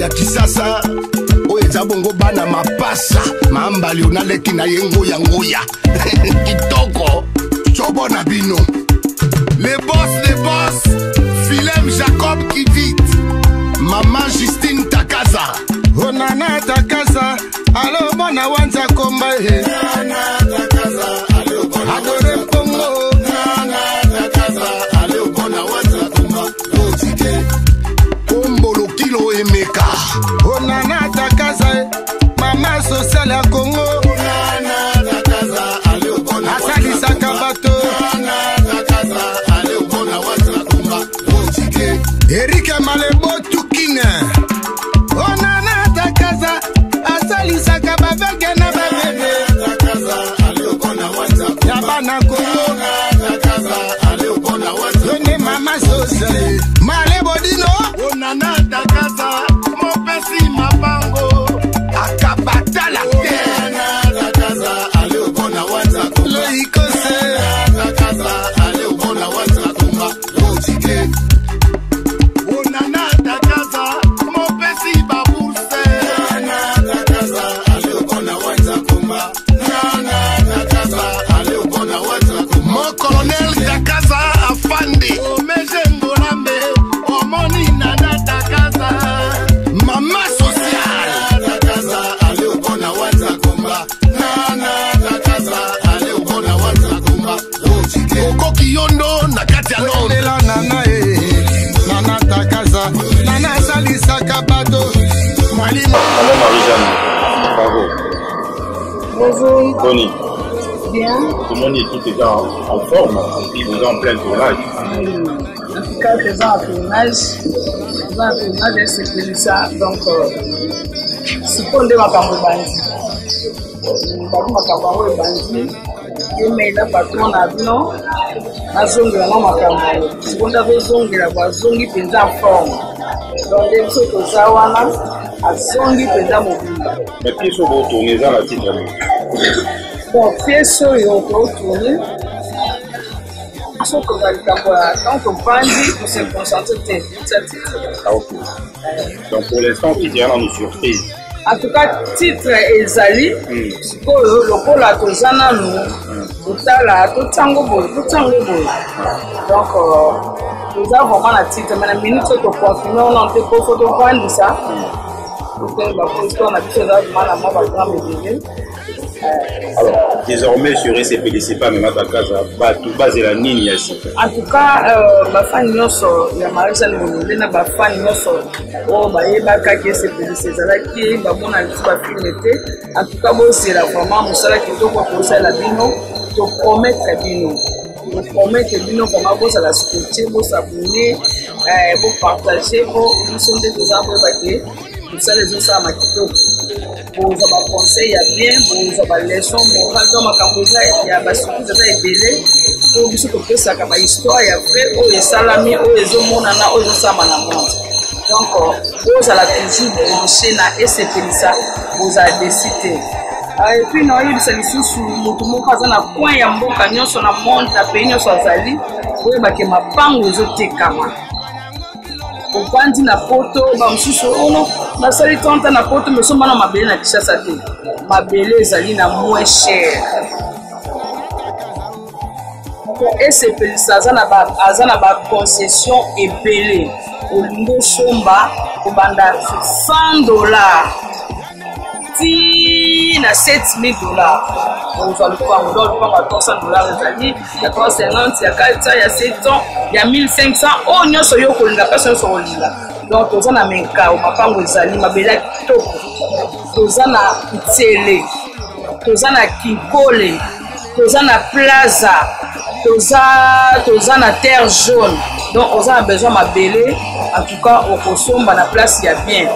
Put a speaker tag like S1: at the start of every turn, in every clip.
S1: ya Kisasa oyo eza bongo bana mapasa mambali onaleki na ye nguya nguya kitoko cobo na bino les boss les boss Philem Jacob Kivit Mama Justine Takaza
S2: Onana Takaza alo mwana wanza komba he adore mpongo
S1: Kombolo kilo emeka
S2: Onana Takaza e mama sociale ya Congo asalisaka bato Erike Malebo Tukine Onana Takaza asalisaka bavege na babebe ya bana Congo yone mama sociale Malebo Dino
S1: Onana Takaza mopesi mabango akabatala te
S2: Loikose
S1: Onana Takaza mopesi babourse Mon colonel Takaza afandi omeje ngolambe omoni nana Takaza mama sociale okoki yondo na kati ya Londres
S2: Lela nana e nana Takaza nana asalisaka bato mwalimu
S3: Maman Marie-Jeanne, bravo.
S4: Bonjour.
S3: Boni,
S4: Bien.
S3: tout le monde équipe déjà en, en forme, et vous en plein tournage.
S4: En tout cas, toza na tournage. Toza na tournage esepelisa. Donc, sikoyo nde makambo ebandi. Babi makambo yango ebandi. Ye na patron na bino nazongela mwa makambo yango. Sikoyo nde azozongela bo azongi mpenza en forme. Donc nde biso toza wana azongi mpenza mobimba.
S3: Mais pièce oyo botourne eza na titre nini?
S4: Bon, pièce oyo totourne soki toza likambo ya ntango tovandi tose concentre te tia titre.
S3: Ah, ok. Donc pour l'instant, titre eza nanu surprise.
S4: En tout cas, titre ezali sikoyo lokola toza nanu kotala totiango boye totiango boye donc toza vraiment na titre mais na minute oyo toconfirme wana te po fo tovandisa tokoyeba po histoire na biso eza vraiment na mwa bagrame ebele.
S3: Alors, désormais sur SPDC pas Mama Takaza, bato bazela nini ya sika?
S4: En tout cas, bafani nyonso ya Marie-Jeanne Bolole na bafani nyonso oyo bayebakaki SPDC ezalaki bamona lisusu bafilme te. En tout cas, bozela vraiment mosala kitoko akosalela bino, topromettre bino. Topromettre bino vraiment bozala scotché, bosabonner, bopartager po biso nde toza boyeba ke mosala ezosalama kitoko. Bozwa baconseil ya bien, bozwa baleçon morale, donc makambo eza ya basurprise eza ebele oyo biso topesaka bahistoire ya vrai oyo esalami, oyo ezomonana, oyo ezosalama na monde. Donc bozala toujours branché na esepelisa, bozala desi te. Et puis naoyebisa lisusu moto moko aza na coin ya mboka nyonso na monde na pays nyonso azali, oyebake mapango ezotekama. Ovandi na poto, bamosusu ono nasali 30 ans na poto, mais somba na mabele na Kinshasa te. Mabele ezali na moins cher. Esepelisa aza na ba concession ebele. Olingi osomba kobanda $100 ti na $7000 ozwa lupango. Donc lupango ya $300 ezali ya 350, ya 400, ya 700, ya 1500, oyo nyonso yo okolinga, place nyonso okolinga. Donc toza na Menkao, mapango ezali mabele ya kitoko. Toza na Ntsele, toza na Kinkole, toza na Plaza, toza na Terre Jaune. Donc oza na besoin mabele, en tout cas okosomba na place ya bien.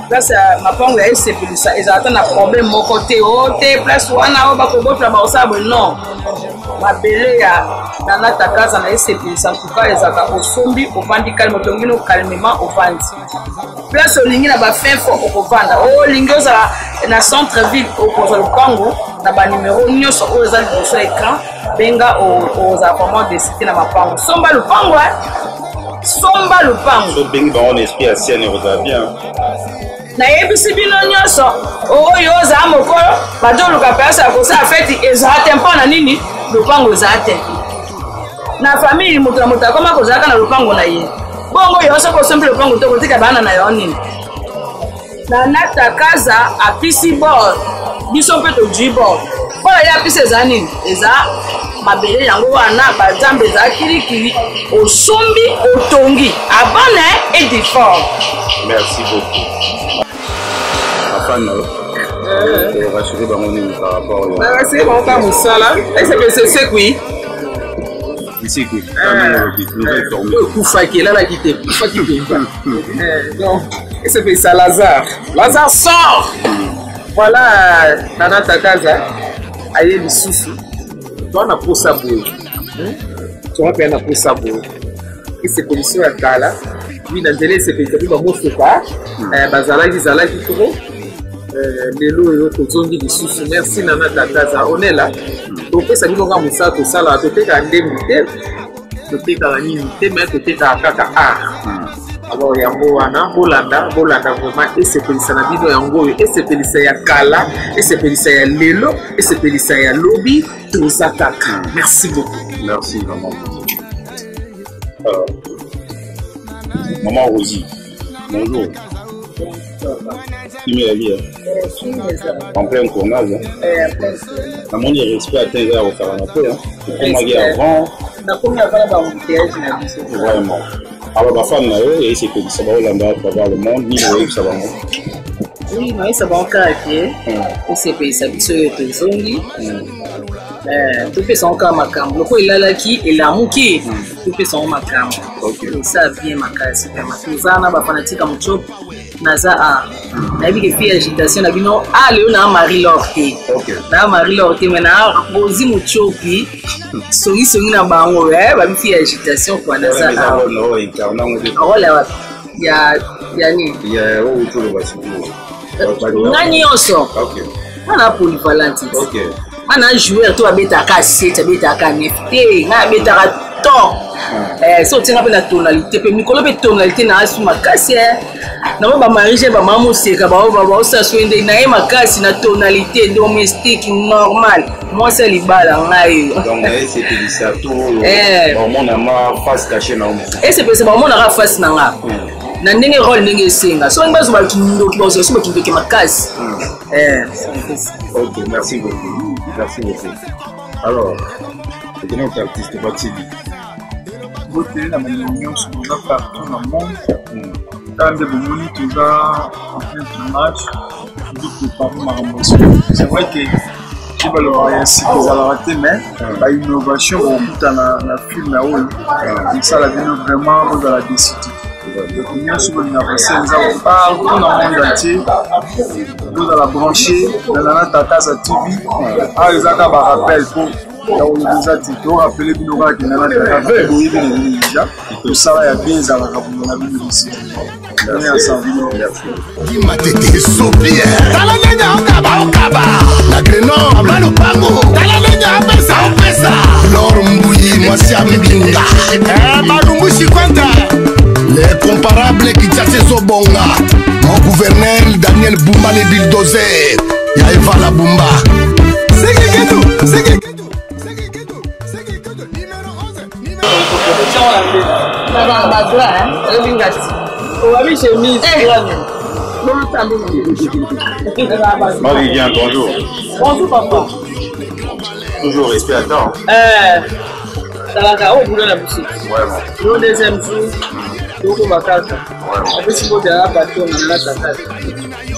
S4: Place ya mapango ya esepelisa ezala ata na problème moko te. O te place wana oyo bakobotola bakosala boye, non. Mabele ya Nana Takaza na esepelisa, en tout cas ezalaka osombi, ovandi calme, otongi no calmement, ovandi place olingi na ba fin fort okovanda. Olingi ozala na centre ville, okozwa lopango na ba numéro nyonso oyo eza liboso ya écran, benga, ozala vraiment décide na mapango, somba lopango. Somba lopango.
S3: Sobengi bango na esprit ya scène ekozala bien.
S4: Nayebisi bino nyonso oyo ozala mokolo bazoluka place ya kosala feti ezala te mpo na nini lopango ezala te na famille moto na moto akoma kozalaka na lopango na ye bongo yo soki osombi lopango te okotika bana na yo nini Nana Takaza apisi bord biso mpe tozwi bord mpo na ye apisi eza nini eza mabele yango wana banzambe eza kilikili osombi otongi abana et deforme.
S3: Merci beaucoup afan na yo rassurer bango nini par rapport
S5: ya rassurer bango kaka mosala esepese esekwi
S3: esekwi nouvelle formule
S5: ekufaki elalaki te ekufaki mpenza donc esepelisa Lazare. Lazare sort. Voilà Nana Takaza aye lisusu toa na posa boye, toa mpe na posa boye esepeliso ya kala wi na nzela esepelisa mpe bamosuka bazalaki zalaki trop. Lelo oyo tozongi lisusu. Merci Nana Takaza onela topesa bino nga mosala tosalaka, totekaka ndembi te, totekaka nini te, me totekaka kaka art. Alors yango wana bolanda, bolanda vraiment esepelisa na bino yango oyo esepelisa ya kala, esepelisa ya lelo, esepelisa ya lobi, toza kaka. Merci beaucoup.
S3: Merci vraiment. Alors, Maman Rosie, bonjour. Kimi la vie, en plein tournage. Namoni respect atteint eza ya kosakana te. Okomaki avant.
S4: Nakomi avant na baembouteillage na biso.
S3: Vraiment. Alors bafan na yo esepelisa baolanda à travers le monde, nini oyebisa bango?
S4: Oui, nayebisa bango kaka ke esepelisa biso oyo tozongi, topesa yango kaka makambo lokola elalaki elamuki, topesa yango makambo esa bien makasi. Vraiment toza na bafanatique ya Mutiopi. Naza a nayebi ke fi agitation na bino a lelo naa Marie Lor te, naa Marie Lor te, mais naa Rosi Mutiopi songisongi na bango babi fi agitation kua. Naza role ya wapi ya nini nga nyonso nga na polyvalente, nga na joueur to abetaka 7, abetaka 9 te, nga abetaka to so otianga mpe na tonalité mpe mikolo mpe tonalité na asu makasi nango bamarie bamama moseka baosala so nde na ye makasi na tonalité domestique normal mwasi ya libala ngai. Esepelisa bamonaka face na nga na ndenge role ndenge esenga soki bazwa bakindoki, bazwa so bakindoki makasi.
S3: Ok, merci beaucoup, merci beaucoup. Alors okende artiste Batili.
S6: Bote na balingo nyonso boza partout na monde. Kaka nde bomoni toza en plein tournage, tozoprépare makambo ya sika. C'est vrai que ti balobaka ya sika ezalaka te, mais bainnovation bokokutana na film ya oyo esala bino vraiment bozala déçus te. Donc nyonso bolingaka scène eza partout na monde entier, bozala branché na Nana Takaza TV. Awa eza kaka barappel po ya koloba eza te, torappeler bino kaka ke Nana Takaza boyebi na bino déjà mosala ya bien ezalaka bongo na bino bisika.
S1: Matete esopi, tala ndenge aokaba okaba na Grenoble ama lopango, tala ndenge apesa opesa Lor Mbuyi mwasi ya mbinga Malumbusi Kwenta l'incomparable. Kinshasa ezobonga. Mon gouverneur Daniel Bumba, le bulldozer ya Evala Bumba. Sekeketu sekeketu sekeketu sekeketu numéro 11.
S4: Bagra obabi chemise.
S3: Marie Viviane, bonjour.
S4: Bonjour papa.
S3: Toujours respect à temps.
S4: Talaka oyo boulot na biso.
S3: Vraiment.
S4: Lo deuxième jour tokoma kaka apesi botala bato na nata kaka.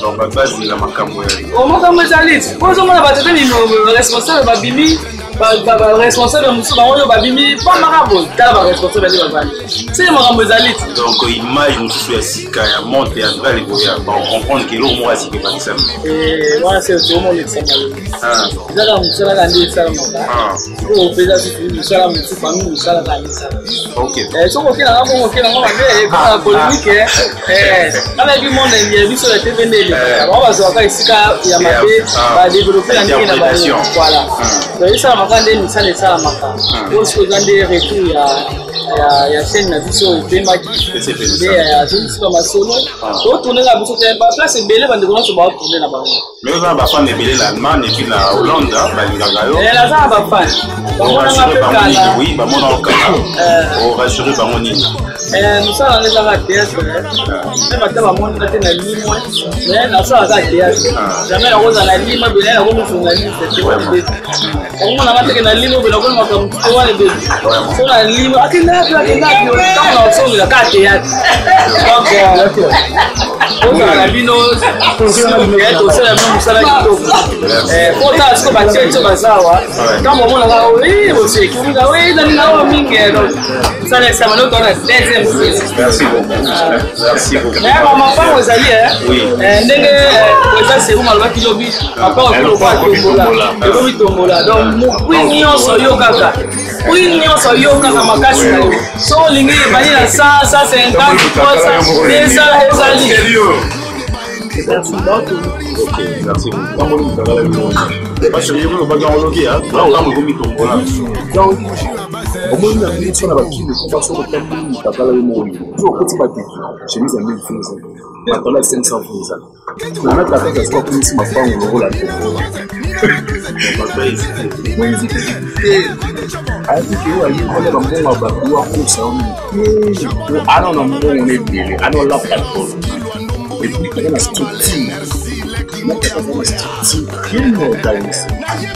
S3: Donc bazela makambo ya
S4: omakambo ezali po ozomona bato te responsable babimi, baresponsable mosusu bango oyo babimi pambaka boye. Tala baresponsable nde bavandi seke makambo ezali ti.
S3: Donc image mosusu ya sika ya monde théâtral ekoya, bacomprendre ke eloko moko ya sika ebakisami.
S4: Wana se toomolekisa maloba eza kaka mosala kaka nde esalamaka sikoyo opeza susu mosala mosusu parmi mosala kaka nde esalama. Soki okelanga bongo okelanga mabe ekaka polémique kaka ebi monde ya biso ya TV nde elekaka bango bazwaka esika ya mabe badévelopper na ndenge na bango. Voilà, donc esalama. Esalamaka nde misala esalamaka. Oyo sikoyo eza nde retour ya ya chaîne na biso epemaki nde azongisi ba masolo. Totourne na biso te ba place ebele, bandeko nyonso baotourne na bango.
S3: Mais oza na bafan ebele na Allemagne et puis na Hollande, balingaka yo.
S4: Naza na bafan, bamonanga mpe kala.
S3: Oui, bamonaka kala. Orassure bango nini?
S4: Mosala yango ezaka théâtre, meme ata bamonaka te na limwe, mais nasalaka théâtre. Jamais nakozala na limwe bena nakomi journaliste te, wana ebebi. Okomonanga teke na limwe bena nakomi makambo te, wana ebebi. So na limwe akenda api, akenda api, ntango na osongela kaka théâtre. Donc ozala na bino, tosala bino mosala kitoko. Po tala siko batie biso baza awa, ntango bamonaka boseki nani na oyo mingi. Donc mosala esama no tona deuxième saison.
S3: Merci beaucoup, merci beaucoup.
S4: Mais bamapango ezali ndenge eza serum alobaki lobi, mapango ekomi tombola, ekomi tombola. Donc mokwi nyonso yo kaka, prix nyonso yo kaka makasi na yo. So olingi ebandi na 100, 150, 300, 200, ezali.
S3: Ok, merci beaucoup. Ntango mutakala yo parce que yo olobaki yango loki ntango ekomi tombola.
S6: Donc omoni na biso na bakili komba, soki otamboli mutakala yo moko, soki okoti bato, chemise ya 1000 francs ezali, matala ya 500 francs ezali. Nana Takaza soki akomisi mapango lokola tombola, ayaki ke oyo ayekola bambongo ya bato, oyo akosa yo mingi ana na mbongo na ebele, ana olapa tolo, et puis aza na structure moko, aza na structure bien organisé.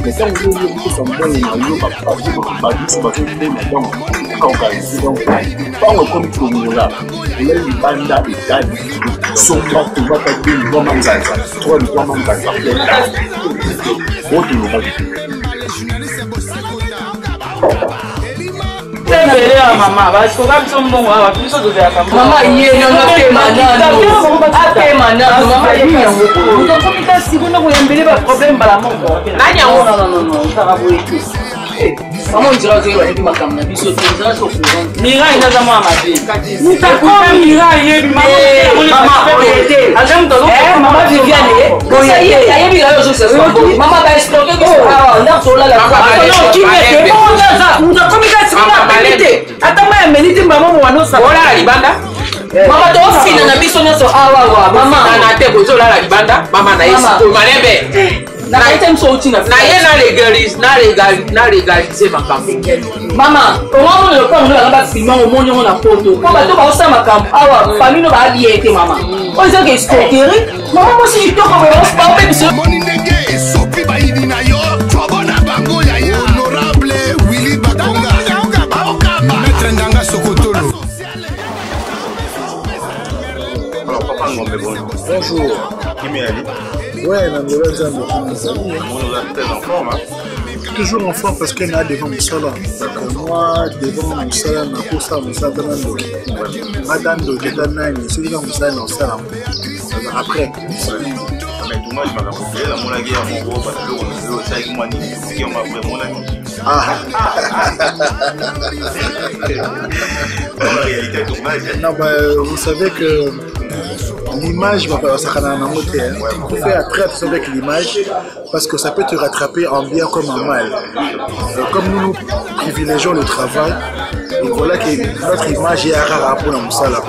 S6: Mais ntango yo oyo okopesa mbongo na yo, bapapier babiso bazomona, donc organisé. Donc ntango ekomi tombola, olai libanda etali somba tomata te libwa manzanza, trois libwa manzanza pleta oyo tolobaki.
S4: Ebele ya mama basoka biso mbongo awa, biso tozalaka.
S7: Mama ye nano apema nano, apema nano. Mama ye yango moto akomi ta sikoyo koyambele baproblème mbala moko.
S5: Nani yango?
S7: Non, ezaka boye te mama, ondira ozoyeba yebi makambo na biso te, ozala so courant.
S4: Mirai naza mwana mabe.
S7: Mutakomi
S4: Mirai yebi.
S7: Mama oye te, mama Viviane ayebi yo ozosasa mama baescroke biso awa ndako tolala.
S4: Moto akomi ka sikoyo apemi te, ata mai ameli te, mama mwana osala.
S5: Olala libanda.
S7: Mama, tofina na biso nyonso awawa mama.
S5: Nana te, bozolala libanda mama na ye.
S7: Mama.
S5: Sikoyo malembe.
S7: Nakanisi biso outi na
S5: na ye na légaliser makambo.
S7: Mama, omamona lopango no banga bafilme yango, omoni yango na poto, mpo bato baosala makambo awa, famille no baabie te. Mama, oyo ezaka escroquerie. Mama mwasi kitoko boye, baope biso.
S1: Moni ndenge esopi bayini na yo, tobo na bango ya ya honorable Willi Bakonga baokamba maître Ndanga Sokotolo.
S3: Alors papa Ngombe, bonjour.
S6: Bonjour.
S3: Kimi Ali.
S6: Ouais, na ngolo Nzambe ezali.
S3: On oza très en forme, hein?
S6: Toujours en forme parce que na devant mosala. Donc moi, devant mosala, nakosala mosala ata na ndoki, ata ndoki, ata nani, soki na mosala na osala yango après.
S3: Mais tournage makambo ebele, namonaki ya moko babiloko na yo osalaki mwa nini, soki yango après emonaki.
S6: Ah.
S3: La réalité ya tournage.
S6: Non, bah, vous savez que l'image va pas, ça nango te, hein. Il faut faire très attention avec l'image parce que ça peut te rattraper en bien comme en mal. Comme nous, nous privilégions le travail, et voilà que notre image est rare pour la mosala,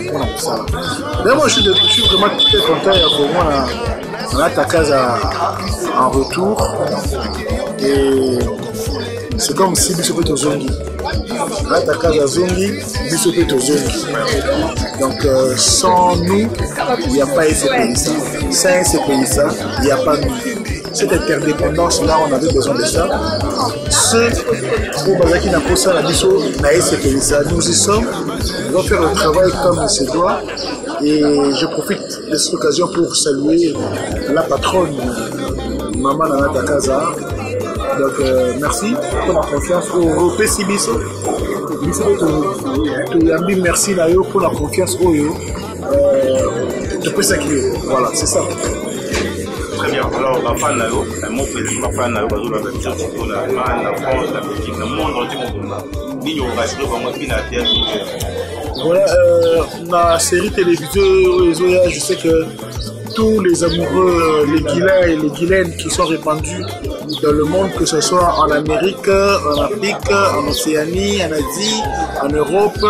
S6: pour la mosala. D'ailleurs, moi, je suis vraiment très content ya komona Natakaza en retour et c'est comme si biso mpe tozongi, Natakaza zongi, biso mpe tozongi. Donc sans nous, il n'y a pas SPISA, sans SPISA, il n'y a pas nous. Cette interdépendance là, on avait besoin de ça. Ceux oyo bazalaki na kosala biso na SPISA, nous y sommes, on va faire le travail comme il se doit. Et je profite de cette occasion pour saluer la patronne, Maman Nana Takaza. Donc merci pour la confiance opesi biso. Biso toyambi, merci na yo pour la confiance oyo topesaki yo. Voilà, c'est ça.
S3: Très bien. Alors, bafan na yo, un mot précis, bafan na yo bazolanda biso sikoyo na Allemagne, na France, na Belgique, na monde entier mobimba. Nini orassurer bango mpe na théâtre?
S6: Voilà, ma série télévisée ezoya, je sais que tous les amoureux, les Guilains et les Guilaines qui sont répandus dans le monde, que ce soit en Amérique, en Afrique, en Océanie, en Asie, en Europe,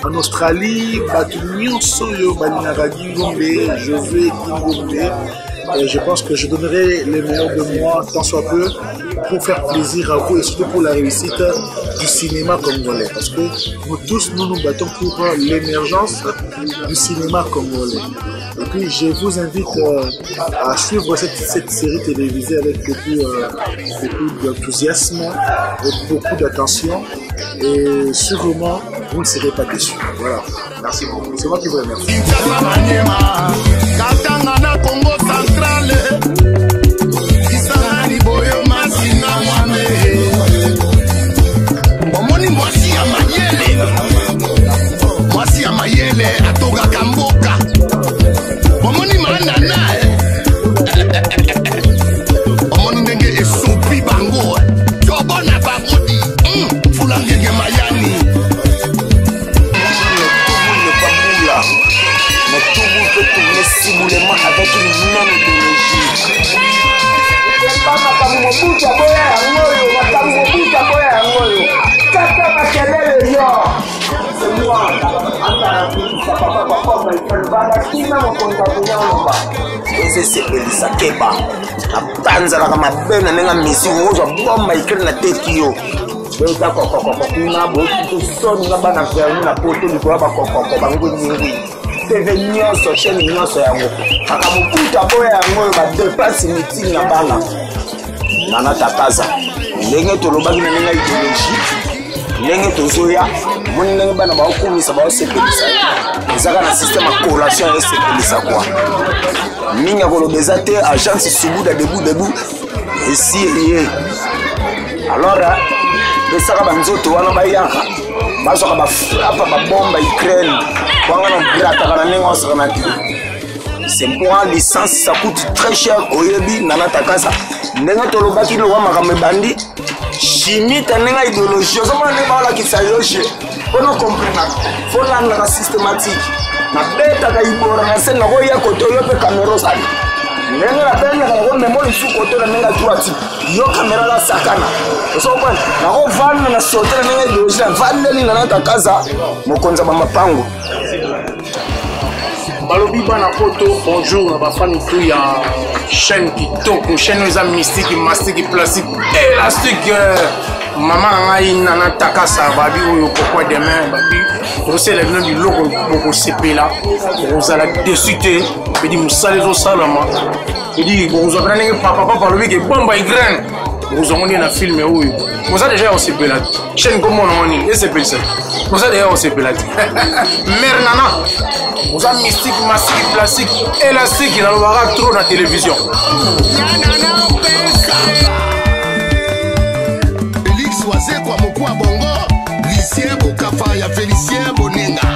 S6: en Australie, bato nyonso oyo balingaka Gingombe, José Gingombe. Et je pense que je donnerai le meilleur de moi, tant soit peu, pour faire plaisir à vous et surtout pour la réussite du cinéma congolais. Parce que nous tous, nous nous battons pour l'émergence du cinéma congolais. Et puis, je vous invite à suivre cette, cette série télévisée avec beaucoup, beaucoup d'enthousiasme et beaucoup d'attention. Et sûrement, vous ne serez pas déçus. Voilà.
S3: Merci beaucoup.
S6: C'est moi qui vous remercie.
S1: Katanga na Congo central Kisangani boyo masina mwame Omoni mwasi ya mayele Mwasi ya mayele atongaka mboka Omoni manana eh. Omoni ndenge esopi bango eh. Tobona bango di Fula ngenge mayani
S8: Mais tout boule peut tourner siboulement avec une même idéologie.
S5: Makambo mobutu aboya yango oyo, makambo mobutu aboya yango oyo, kaka makelele yo. C'est moi ata papa papa Michael bana kina mokonzi akoya oloba.
S8: Eza esepelisa keba napanzanaka mabe na ndenge ya misiki okozwa bomba ikele na teki yo beta kokokoko kuna boyokisi soni na bana verni na poto likolo ya bakokoko bangwingwingwi tv nyonso chaîne nyonso yango kaka mobutu aboya yango oyo badepense mitile na bana nana takaza ndenge tolobaki na ndenge ya ideologie ndenge tozoya omoni ndenge bana baokumisa baosepelisa ezaka na systeme ya collation ya esepelisa kua mingi ya koloba eza te agence subuda debu debu esi eye alors pesaka banzoto wana bayaka bazwaka bafrapa babomba ukraine wanga na grataka na ndenge osakana te. C'est moi, licence ça coûte très cher. Oyebi nana takasa ndenge tolobaki lowa makambo ebandi chimie ta ndenge idéologie ozomona ndenge baolakisa yo je mpona comprenaka fo landaka systématique nabetaka ibora na se nakoya koto yo mpe kamera ozali ndenge nabengaka nakomemo lisu koto na ndenge ya droite yo kamera nasakana ozokomprendre nakovanda na sote na ndenge idéologie navandeli na natakaza mokonzi ya bamapango.
S9: Balobi bana poto, bonjour na bafani tout ya chaîne kitoko, chaîne oyo eza mystique, mastique, plastique, élastique. Mama na ngai nana takasa babi oyo pourquoi demain babi tokosala bino biloko bokosepela, bokozala dessus te. Pedi mosala ezosalama, pedi bokozwa mpena ndenge papa papa alobi ke bomba igraine bokozwa ngo nde na filme oyo boza deja ya kosepela. Chaîne komona ngo nini esepelisa, boza deja ya kosepela te. Mare nana oza mystique, mastique, plastique, élastique, nalobaka trop na télévision.
S1: Félix Wazekwa Mokwa Bongo, Lucien Bokafa ya Félicien Bonenga.